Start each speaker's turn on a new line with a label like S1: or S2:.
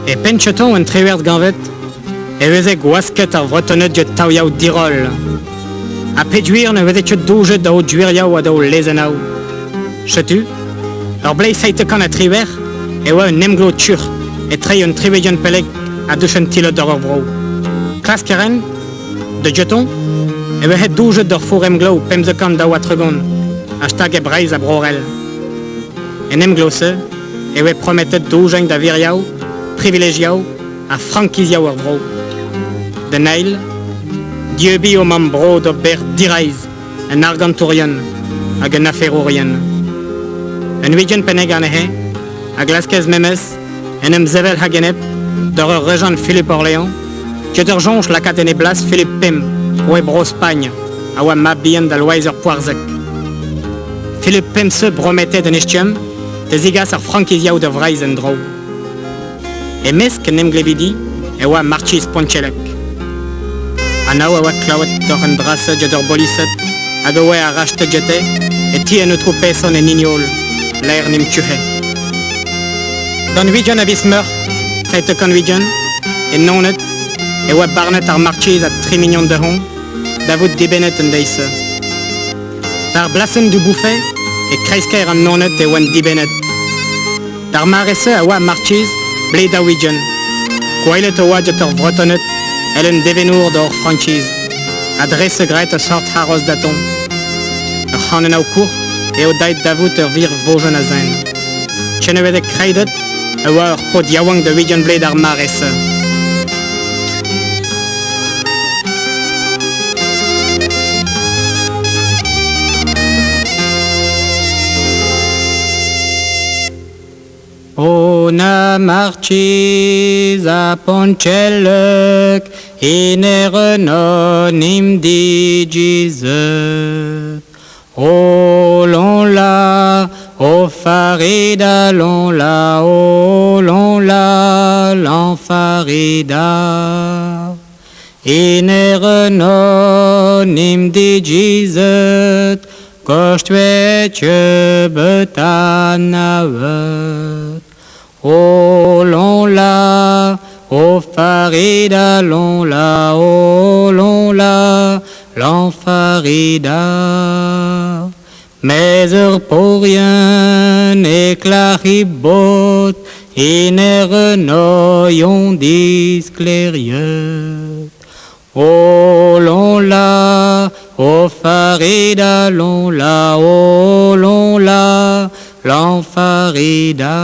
S1: E penn-cheton en trewert ganvet e veze gwasket ar Vretoned get taoliaou diroll. Ha peogwir ne veze ket doujet da o gwiriaou ha da o lezennoù. Setu, ur bleiz 97 e oa un emglev tur etre un triwezhion peleg ha duchentiled d'ur vro. Klask a ren, da jeton, e vehe doujet d'ur four-emglev 1532 a stage Breizh ha Bro-C'hall. En emglev-se e oe prometet doujañ da viriaou, privilejiaou ha frankiziaou ar vro. D'an eil, dieubiñ o mamm-bro d'ober diraez an argantourien hag an aferourien. Un weekend penneg anezhe a glaskez memes en em sevel hag-enep d'ur ur rejant Philippe Orléans, ket ur soñj lakaat en e blas Philippe Pemp, roue Bro-Spagn, a oa mab-bihan da Loeiz ur Poarzeg. Philippe Pemp-se brometet en estumm da zegas ar frankiziaou da Vreizh en-dro. E-mesk en emglevidi e oa Markiz Pontcellec. Anav a oa klavet doc'h an dra-se get ur bolised hag a oa arrachtet gete e ti an aotrou person en Ignol, laer 'n em tuc'he. D'an 20 a viz Meurzh, 97, e Naoned, e oa barnet ar markiz ha tri mignon dezhoñ da vout dibennet an deiz-se. War blasenn du Bouffay, e kreiz-kêr an Naoned e oant dibennet. D'ar mare-se a oa markiz blez 40. Gwelet e oa get ur Vretoned èl un devenour d'hor frankiz, ha dre-se graet ur sort haroz datoñ. Ur c'hanennoù kour eo daet da vout ur wir vojenn a zen. Ken e veze kredet e oa ur paotr yaouank da 20 vloaz d'ar mare-se. O na markiz ha Pontcellec in nim digizet. O lon la, o Farida, lon la, o lon la, l'enfarida. In nim digizet, Kochtwetje betanavet. O lon la, o Farida, lon la, o lon la, l'enfarida. Mais ur pourien éclaribot, in er noion disclériet. O lon la, o Farida, lon la, o lon la, l'enfarida.